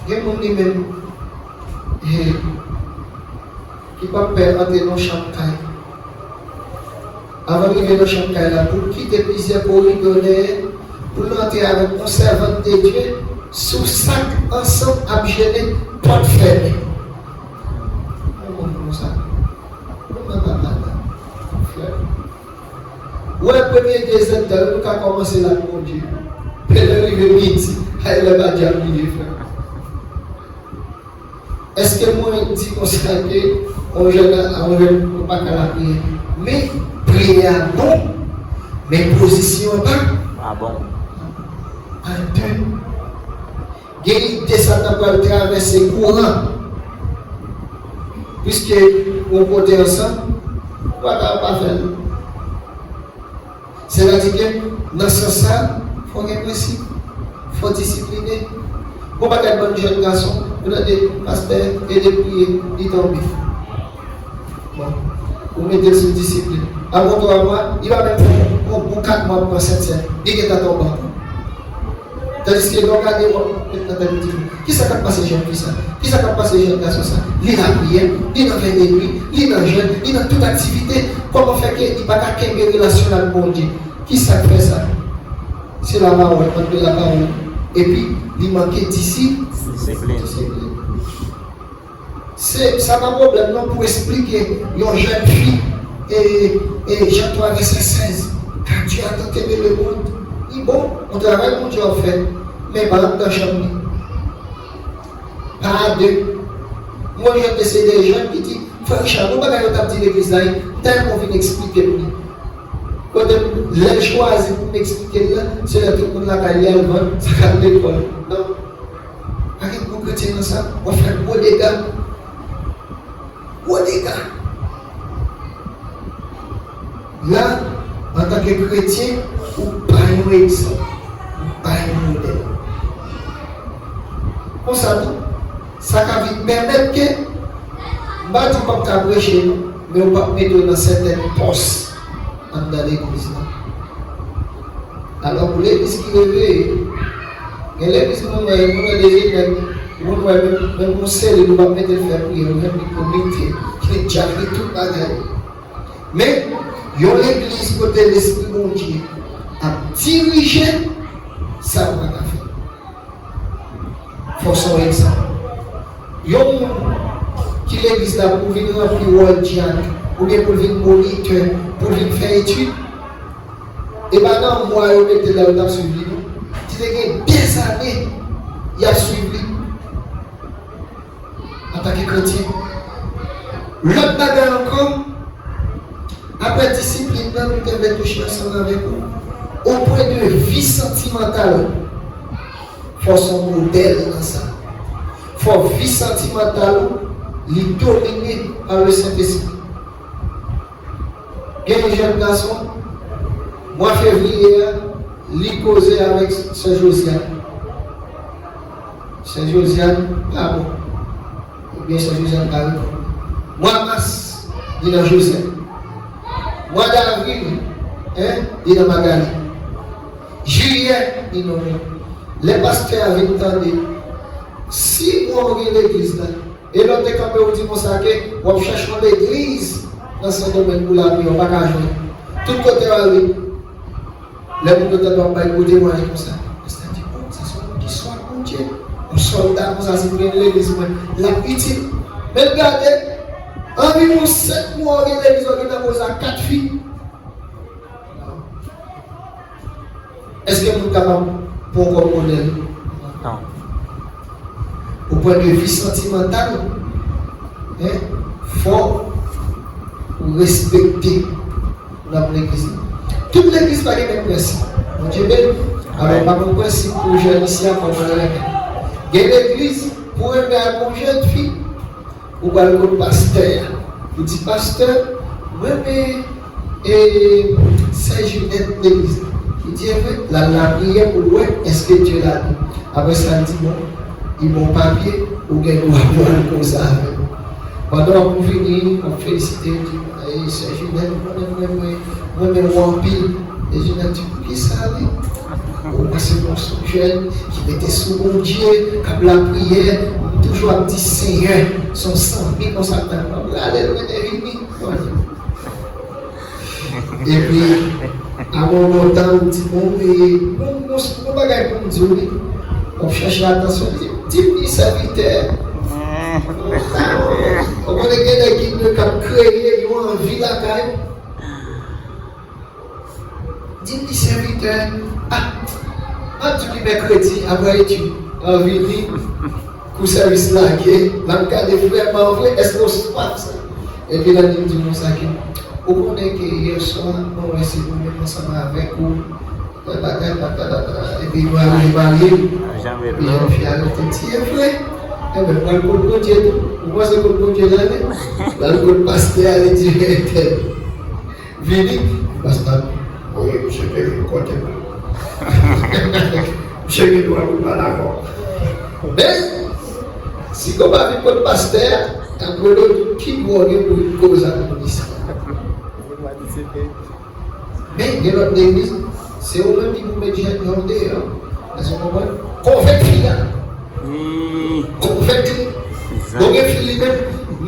gen moun li menm, he, ki p ap pè antre nan chanm kay. Avan l rive nan chanm kay la, pou l kite plizyè koridò dèyè, pou l antre avèk yon sèvant de Dye, sou sak ansanm ap jennen, pòt fèmen. Yon moun konsa. Ou menm pa madanm, frè. Ou wè premye de zèdtan yo, nou ka kòmanse la ak Bondye. Men lè rive midi, ay lè pa dyab li ye, frè. Èske mwen di konsa ke yon jèn, yon jèn nou pa ka lapriyè? Men, priyè a bon, men pozisyon an pa, pa bon. Pa de. Gen ide Satan pral travèse kouran. Piske yon kote ansanm, ou pa ka pa fè l. Sètadi ke nan sans sa, fò gen prensip, fò disipline. Gon pakèt bann jèn gason, ou tande pastè ede priye, li tonbe. Bon, ou mete l sou disiplin. Avan twa mwa, li pa menm fè yon bon kat mwa pou pran sèt sèt, li gentan tonbe ankò. Tandiske lè w gade, w ap met nan tèt ou di, kisa k ap pase jèn fi sa? Kisa k ap pase jèn gason sa? Li lapriyè, li nan vèy de nwi, li nan jèn, li nan tout aktivite. Kòman fè ke li pa ka kenbe relasyon l ak Bondye? Kisa k fè sa? Se lapawòl, mank de lapawòl. Epi, li manke disi-, disiplin. Se, sa pa pwoblèm non pou esplike yon jèn fi, e, e, Jan twa vèsè sèz, car Dieu a tant aimé le monde. Li bon, yon travay Bondye w ap fè, men pa anndan chanm li. Pa a de. Mwen jwenn de se de jèn ki di, frè Richard, gon bagay yo t ap di legliz la, m ta renmen w vin eksplike m li. Kote m, lè l chwazi pou m eksplike l la, se lè tout moun lakay li al vann, sa k al lekòl. Non. Pa gen gwo kretyen nan sa, w ap fè gwo dega. Gwo dega. La, antanke kretyen, ou pa yon egzanp, ou pa yon modèl. Konsa tou, sa ka vin pèmèt ke, m pa di w p ap ka preche, non, men ou p ap mete w nan sètèn pòs anndan legliz la. Alò, pou legliz ki reveye, gen legliz moun wè, moun wè de jèn, moun wè menm, menm yon selil ou p ap mete l fè priyè, ou menm li komite, li djab, li tout bagay. Men, yon legliz kote Lespri Bondye ap dirije, sa ou pa ka fè. Fò se yon egzanp. Yon moun ki legliz la pou vin ranpli wòl dyak, oubyen pou l vin monitè, pou l vin fè etid, e pa nan mwa yo mete l la yo t ap swiv li, non. Li te gen dèzane y ap swiv li antanke kretyen. Lòt bagay ankò, apre disiplin nan, nou te vle touche ansanm avèk ou, o pwen de vi santimantal. Fò se yon modèl nan sa. Fò vi santimantal ou, li domine pa le Sentespri. Gen yon jèn gason, mwa fevriye a, li koze avèk sè Josiane. Sè Josiane pa bon. Oubyen sè Josiane pa reponn. Mwa mas, li nan Josèn. Mwa davril, Hein? Li nan Magali. Jiyè, li nonmen. Lè pastè a vin tande, si mwen gen legliz la, e lòt te kanpe ou di konsa ke w ap chèche yon legliz nan Sendomeng pou lapriyè, w pa ka jwenn. Tout kote w ale, lè moun yo tande w ap bay gwo temwayaj konsa, pastè a di, bon, sa se yon moun ki swa Bondye, yon sòlda konsa, si mwen gen legliz mwen, l ap itil. Men gade, anviwon senk mwa w gen legliz, w gen nan koze a kat fi. Èske moun kapab pran w kòm modèl? Non. O pwen de vi santimantal, hein, fò ou respekte nòm legliz la. Tout legliz pa gen menm prensip. Bondye beni. Alò, pa gen prensip pou jèn isi a kòm mwen renmen. Gen legliz, pou renmen ak yon jèn fi, ou pral kot pastè a. Ou di, pastè, mwen renmen e sè Jinèt legliz la. Li di, e vre, l al lapriyè pou l wè èske Dye la tou. Apre sa, l di, bon, li ba w papye, ou gen dwa pou al konsa avè l. Pandan w ap vini, w ap felisite, li di, e sè Jinèt, mwen renmen, mwen renmen ou anpil. E Jinèt di, poukisa li? Ou panse bon, se yon jèn ki mete sou Bondye, k ap lapriyè, m toujou ap di, Senyè, se yon zanmi konsa k t ap rale l, mete vini. Epi, avan lontan, m di, bon, e, bon, bon, se yon bagay pou m di w, wi. W ap chèche atansyon, di, di m li sèvitè. Ou konnen gen nèg ki, k ap kreye yon anvi lakay ou. Di m li sèvitè. Ah, m ap di w li mèkredi, apre etid, anvi li, kou sèvis lage, l ap gade vrèman vre, èske w swaf sa? Epi l ap di m konsa ke, ou konnen ke yè swa, mwen wè se mwen menm ansanm avèk ou, patata, patata, epi nou arive marye, epi jèn fi a rete di, e vre? Enben, pral kot Bondye tou. Ou panse kot Bondye l ale? L al kot pastè a, li di, entèl. Vini, pastè a, wi, misye te vin kote m. Misye gen dwa pou l pale avè w. Men, si w pa vin kot pastè a, apre l, ki dwa w gen pou vin koze ak moun isi? Men, gen lòt legliz, se ou menm ki pou met jèn yo deyò. Èske w konprann? Konvenk fi a. Konvenk li. Bon, gen fi li menm,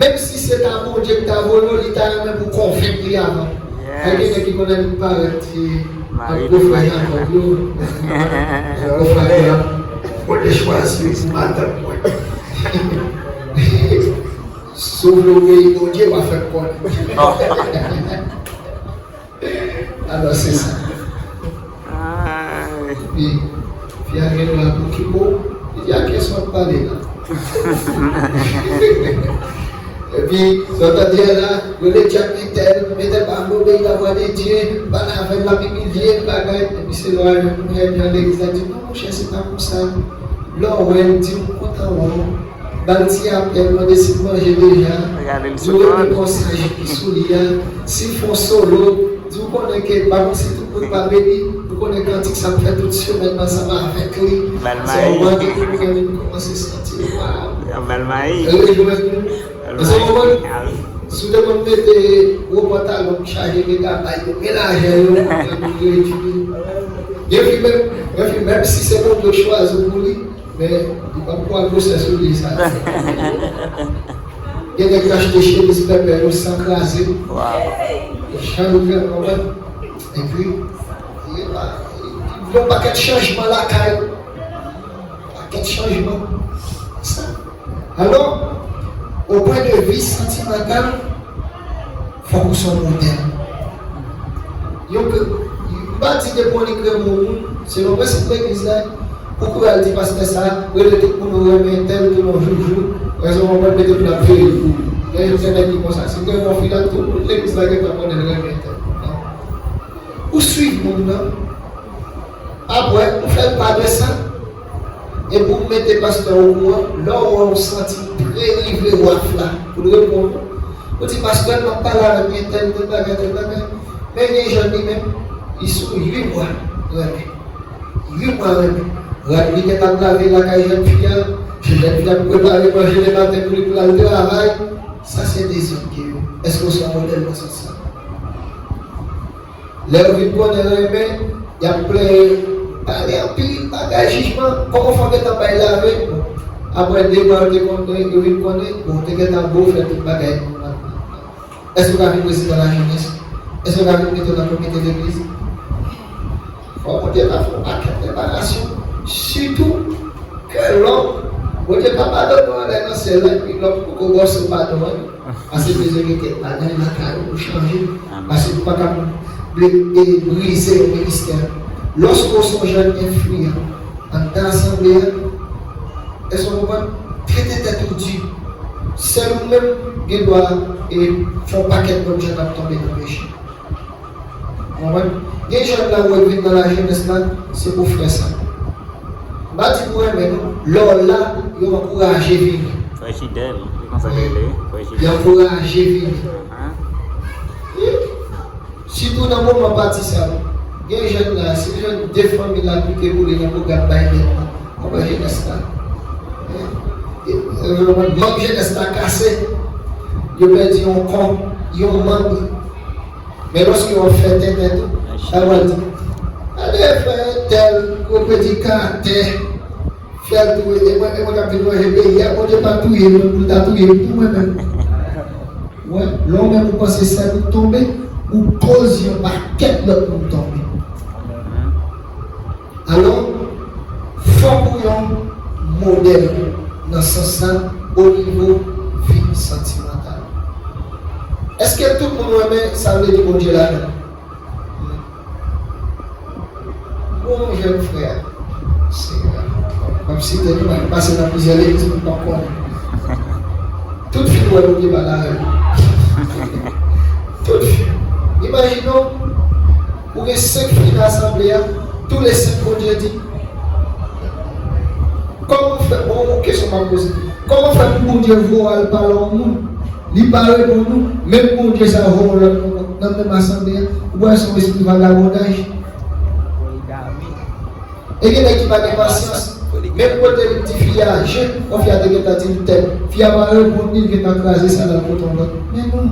menm si se ta Bondye ki ta voye w, li ta renmen pou konvenk li avan. Gen nèg ki konnen li parèt, e, ak gwo frè Jakòb yo. Gwo frè yo. Mwen te chwazi pou madanm mwen. Si w vle obeyi Bondye, w a fè m konnen. Alò, se sa. Epi, fi a gen dwa pou ki mo, li di, a kiyès w ap pale la? Epi, sa w tande a la, rele dyab entèl, entèl pa vle obeyi lavwa de Dye, pale avè l, l ap imilye l, bagay. Epi, se lè w al jwenn yon frè nan legliz la, di, non, monchè, se pa konsa. Lè w wè l, di, m kontan wè w. Ba l ti apèl, mande si l manje deja. Di w renmen konsèy ki sou li a. Si l fè yon solo, di w konnen ke, pa konn si tout moun pa beni, ou konnen kantik sa ap fè tout semèn ansanm avèk li. Sa w mande pou mwen vin kòmanse santi l, waw. Rejwenn nou. Sa w konprann? Si w te konn mete gwo pantalon k chaje megabay yo, melaje yo, gen fi menm, gen fi menm si se Bondye k chwazi w pou li, men li p ap pran gwosè soulye sa. Gen nèg k achte chemiz pèpè yo san kraze. Jan yo fè, konprann? Epi, yon pakèt chanjman lakay. Pakèt chanjman. Sa. Alò, o pwen de vi santimantal, fòk ou se yon modèl. Yo ke, m pa di depi w annik renmen yon moun, selon prensip legliz la, ou kouri al di pastè sa, rele tout moun ou renmen entèl, tou non joujou, rezon w ap mete pou l ap veye pou ou. Gen yon sèten ki konsa. Si w gen yon fi la, tout moun legliz la gentan konnen l renmen entèl. Non. Ou swiv moun nan. Apre, ou fè l pa de sa. Epi ou mete pastè a okouran, lè w wè w santi l prè rive waf la, pou l reponn ou. Ou di, pastè, m ap pale avèk entèl, tèl bagay, tèl bagay. Men gen jèn li menm, li sou uit mwa renmen. Uit mwa renmen. Rad li gentan lave lakay jèn fi a, jèn fi a ap prepare manje lematen pou li pou l al travay. Sa se dezòd ke yo. Èske w se yon modèl nan sans sa? Lè yo vin konnen renmen, y ap plenyen, pale anpil, bagay jijman, kòman fò gentan bay lave? Bon, apre de mwa, yo te konnen, yo vin konnen, bon, te gentan bo fè tout bagay. Èske w ka vin prezidan lajenès? Èske w ka vin mete w nan komite legliz? Fò Bondye ta fè yon pakèt preparasyon. Sitou ke lòm, Bondye pa padone w anlè nan syèl la, epi lòm poko ba w padon an. Paske bezwen gen kèk bagay lakay ou pou chanje. Paske ou pa ka bri-, e, brize yon ministè. Lòske w se yon jèn enfliyan anndan asanble a, èske w konprann? Trete tèt ou di. Sèl ou menm gen dwa, e, fè yon pakèt lòt jèn ap tonbe nan peche. Ou konprann? Gen jèn la ou wè k vin nan lajenès la, se pou frè sa. M pa di pou renmen non. Lè w la, yo ankouraje vini. Frè Fidèl, se konsa yo rele, Frè Fidèl. Yo ankouraje vini. Wi. Sitou nan moman pati sa yo. Gen jèn la, se jèn de fanmi la ki te boule nan pwogram bay nèt la. Konprann jenès la. Manm jenès la kase. Yo pèdi yon kon, yon manm. Men lòske w ap fè tenten tou, sa w al di, gade frè entèl, gwo predikatè, fè l touye, e mwen, e mwen k ap vin ranje peyi a, Bondye pa touye m pou l ta touye m tou mwen menm. Wè, lè w menm ou panse sèl ou tonbe, ou koz yon pakèt lòt moun tonbe. Alò, fòk ou yon modèl nan sans sa, o nivo vi santimantal. Èske tout moun renmen sa vle di Bondye ladan? Bon, jèn frè, Senyè, m ap site nou, m pase nan plizyè legliz, m pa konnen. Tout fi wè Bondye pa ladan. Tout fi. Imajine w, ou gen senk fi nan asanble a, tou le senk Bondye di. Kòman fè, bon, yon kesyon m ap poze. Kòman fè pou Bondye voye al pale a yon moun, li pa reponn ou, menm Bondye sa a voye yon lòt moun nan menm asanble a, ou wè se yon espri vagabondaj? E gen nèg ki pa gen pasyans. Menm kote li di fi a je, kon fi a te gentan di l tèt. Fi a pa reponn li, li gentan kraze sa l al pote yon lòt. Men non.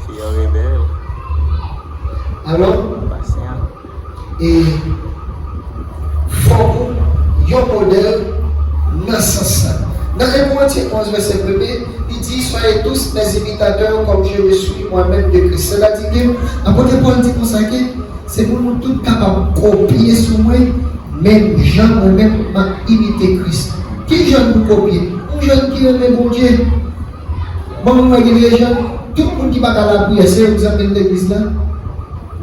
Fi yo rebèl. Alò, pasyan. E fòk ou yon modèl nan sans sa. Nan en Korentyen onz, vèsè premye, li di, soyez tous mes imitateurs comme je le suis moi-même de Christ. Sètadi ke, apot Pòl di konsa ke, se pou nou tout kapab kopye sou mwen, menm jan mwen menm m ap imite Kris. Ki jèn pou kopye? Yon jèn ki renmen Bondye. Bon, mwen gen de jèn, tout moun ki pa ka lapriyè, se yo k zanmi legliz la.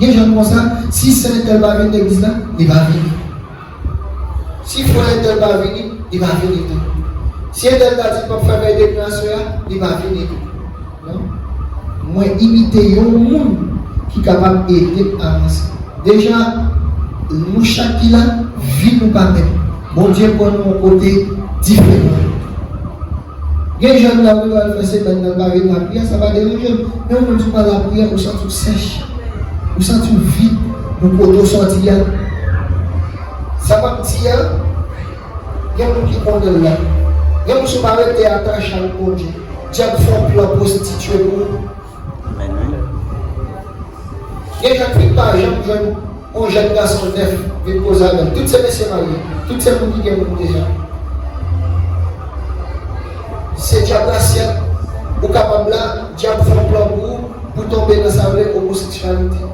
Gen jèn konsa, si sè entèl pa vin legliz la, li pa vini. Si frè entèl pa vini, li pa vini tou. Si entèl ta di l p ap fè vèy de nwi aswè a, li pa vini tou. Non? Mwen imite yon moun ki kapab ede m avanse. Deja, nou chak ki la, vi nou pa menm. Bondye pran nou yon kote diferan. Gen jèn la, wi, al fè semèn nan, pa vin lapriyè, sa pa deranje m. Men yon moun di w pa lapriyè, ou santi w sèch. Ou santi w vid nan kote w sòti a. Sa m ap di a, gen moun ki konnen l la. Gen moun si w pa rete atache ak Bondye, dyab fè yon plan pwostitye pou ou. Amèn, wi. Gen jèn fi pa janm jwenn yon jèn gason nèf vin koze avè l. Tout se mesye marye. Tout se moun ki gen moun deja. Se dyab rasyèl. Ou kapab la, dyab fè yon plan pou ou, pou tonbe nan sa yo rele omoseksyalite.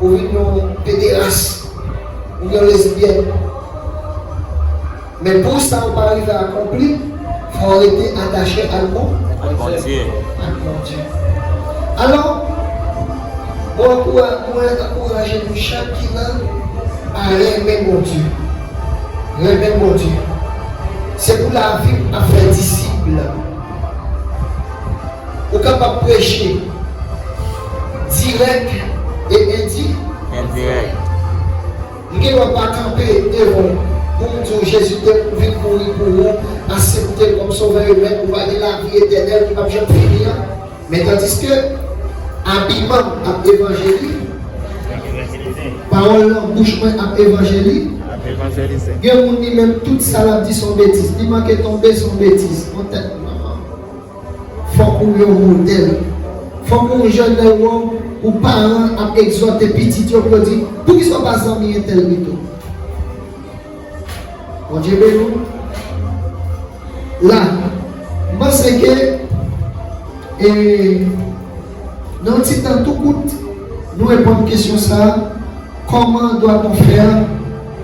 Ou vin yon pederas, ou yon lesbyèn. Men pou sa yo pa rive akonpli, fò w rete atache ak Bon-, ak Bondye. Ak Bondye. Alò, mwen ankoura-, mwen ankouraje nou chak ki la a renmen Bondye. Renmen Bondye. Se pou lavi w ap fè disip. Ou kapab preche dirèk e endi-, endirèk. M gen dwa pa kanpe devan w pou m di w Jezi te vin mouri pou ou, aksepte l kòm sovè, e menm ou va gen lavi etènèl ki p ap janm fini an. Men tandiske abiman m ap evanjelize, pawòl nan bouch mwen ap evanjelize. Gen moun li menm tout sa l ap di se yon betiz. Li manke tonbe se yon betiz. Yon tèt manman. Fòk ou yon modèl. Fòk ou yon jèn lè yo Pou paran ap egzòte pitit yo pou yo di, poukisa w pa zanmi entèl pito? Bondye beni w. La, m panse ke, e, nan yon ti tan tou kout, nou reponn kesyon sa a, comment doit-on faire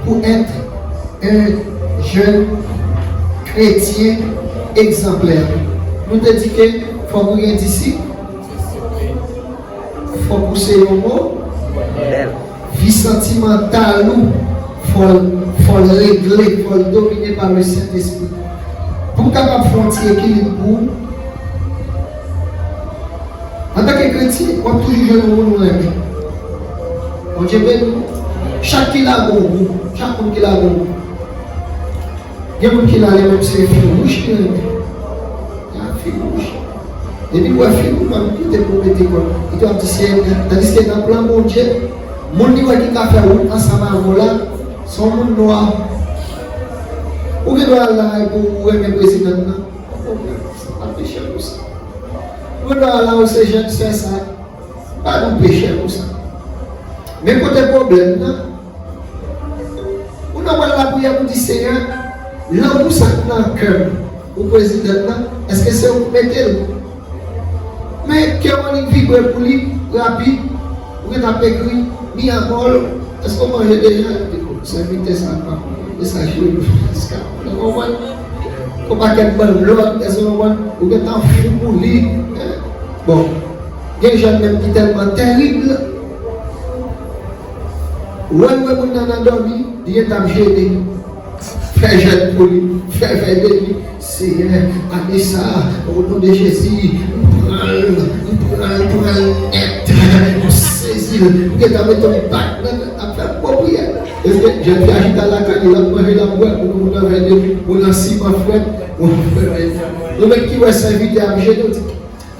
pour être un jeune chrétien exemplaire? Nou te di ke fòk ou gen disip, fòk ou se yon mo, vi santimantal ou, fò l, fò l regle, fò l domine pa le Sentespri. Pou m kapab fè yon ti ekilib pou ou, antanke kretyen, w ap toujou jwenn yon moun ou renmen. Bondye beni w. Chak ki la gon gou. Chak moun ki la gon gou. Gen moun ki la, li menm se fi wouch li renmen. Li a fi wouch. Depi l wè fi wouch, pa kote pou mete kò l. Li tou ap di, Seyè, tandiske nan plan Bondye, moun li wè ki ka fè wout ansanm avè w la, se yon moun nwa. Ou gen dwa al la epi w renmen prezidan nan. Pa pwoblèm, se pa peche pou sa. Ou gen dwa al la, ou se jèn sè sa. Pa gen peche pou sa. Men kote pwoblèm nan, ou nan pral lapriyè pou di, Seyè, lanmou sa k nan kè m pou prezidan nan, èske se ou k mete l? Men kè w annik vibre pou li rapid, ou gentan ap ekri, mi amor, èske w manje deja? Sèvitè sa pa konn mesaj yo, jiska, ou konprann? Yon pakèt bann lòt, èske w konprann? Ou gentan fou pou li. Bon, gen jèn menm ki tèlman tèrib, lè l wè moun nan nan dòmi, li gentan ap jene. Fè jèn pou li, fè vèy de li. Seyè, ane sa a, o non de Jezi, m pran l, m pran l, pran l nèt, m sezi l, m gentan mete yon bak nan, ap fè gwo priyè. Eske jèn fi a chita lakay li, l ap manje, l ap bwè, moun nan vèy de li, moun nan siman frèt, ou menm ki wè sèvitè ap jene, ou di,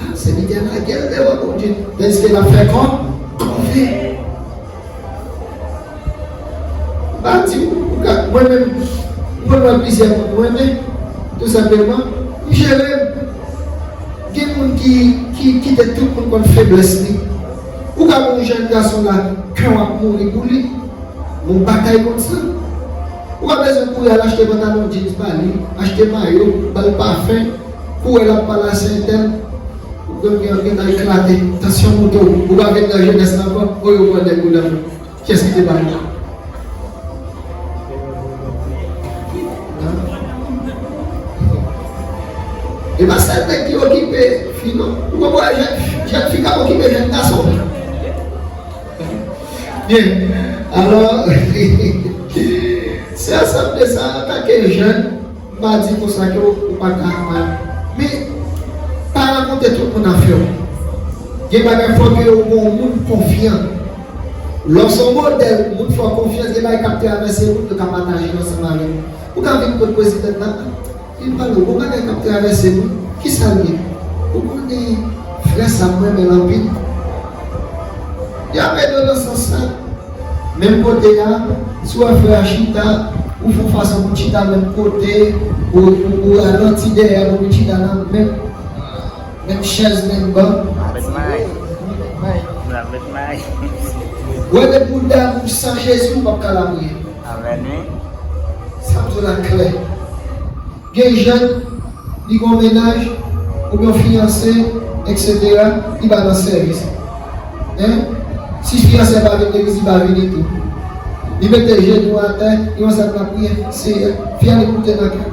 a, sèvitè lage l devan Bondye. Tandiske l ap fè kò, kò fè. M pa di w, ou ka, mwen menm, mwen wè plizyè moun mwen renmen, tou senpleman, m jere m. Gen moun ki, ki kite tout moun konn feblès li. Ou ka wè yon jèn gason la, kè w ap mouri pou li. Yon batay konsa. Ou pa bezwen kouri al achte pantalon jeans ba li, achte mayo, ba l pafen, kouri al ap pale a sentèl, ou gen, gen, gen nan eklate, tansyon moute w, ou pa vin nan jenès la ankò, o yo pran nèg ou nan men. Kiyès ki te ba l la? E pa sèl nèg ki okipe fi non. Ou konprann jèn, jèn fi ka okipe jèn gason. Byen. Alò, se ansanm de sa, antanke jèn, m pa di konsa ke w, ou pa ka mal. Men, pa rakonte tout moun afè w. Gen bagay fò ke w gon moun konfyan. Lè w se yon modèl, moun fè w konfyans, gen bagay k ap travèse moun, yo ka pataje l ansanm avè w. Ou ka vin kot prezidan nan, li pale w, gon bagay k ap travèse moun, kisa l ye? Ou konnen frè sa, mwen renmen l anpil. Y ap ede w nan sans sa. Menm kote a, si w wè frè a chita, ou fè yon fason pou l chita menm kote, ou, ou, ou ralanti dèyè l, ou vin chita nan menm, menm chèz, menm ban. Met may. Met may. Wè depi w damou san Jezi, ou p ap ka lapriyè. Amèn, wi. Sa m di w la klè. Gen jèn, li gon mennaj, oubyen yon fiyanse, etsetera, li pa nan sèvis. Hein? Si fiyanse pa vin legliz, li pa vini tou. Li mete jenou atè, li kòmanse ap lapriyè, Seyè, fè li moute nan kè.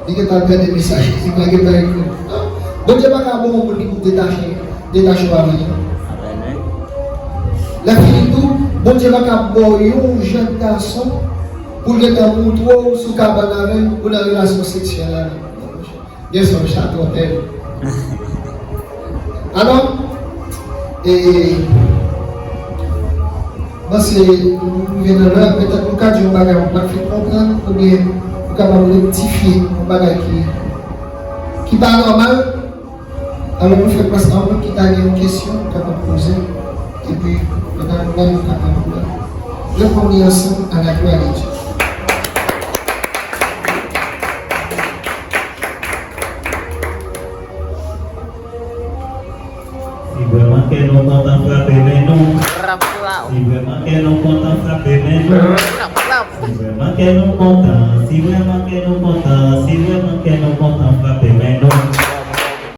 Li gentan gade mesaj, li pa gentan ekri. Bondye pa ka ba w yon moun ki pou detache, detache w avè l. Lè fini tou, Bondye pa ka ba w yon jèn gason pou l gentan moutre w sou kabann avè l, ou nan relasyon seksyèl avè l. Gen sa, sa twò bèl. Alò, e, m panse nou rive nan lè, petèt nou ka di yon bagay ou pa t fin konprann, oubyen nou kapab rektifye yon bagay ki, ki pa nòmal. Alò, nou fè plas la, ou menm ki ta gen yon kesyon, ou kapab poze, epi pandan nou la, nou kapab reponn li ansanm à la gloire de Dieu. Si vrèman kè nou kontan, frape men Si vrèman kè nou kontan, si vrèman kè nou kontan, si vrèman kè nou kontan,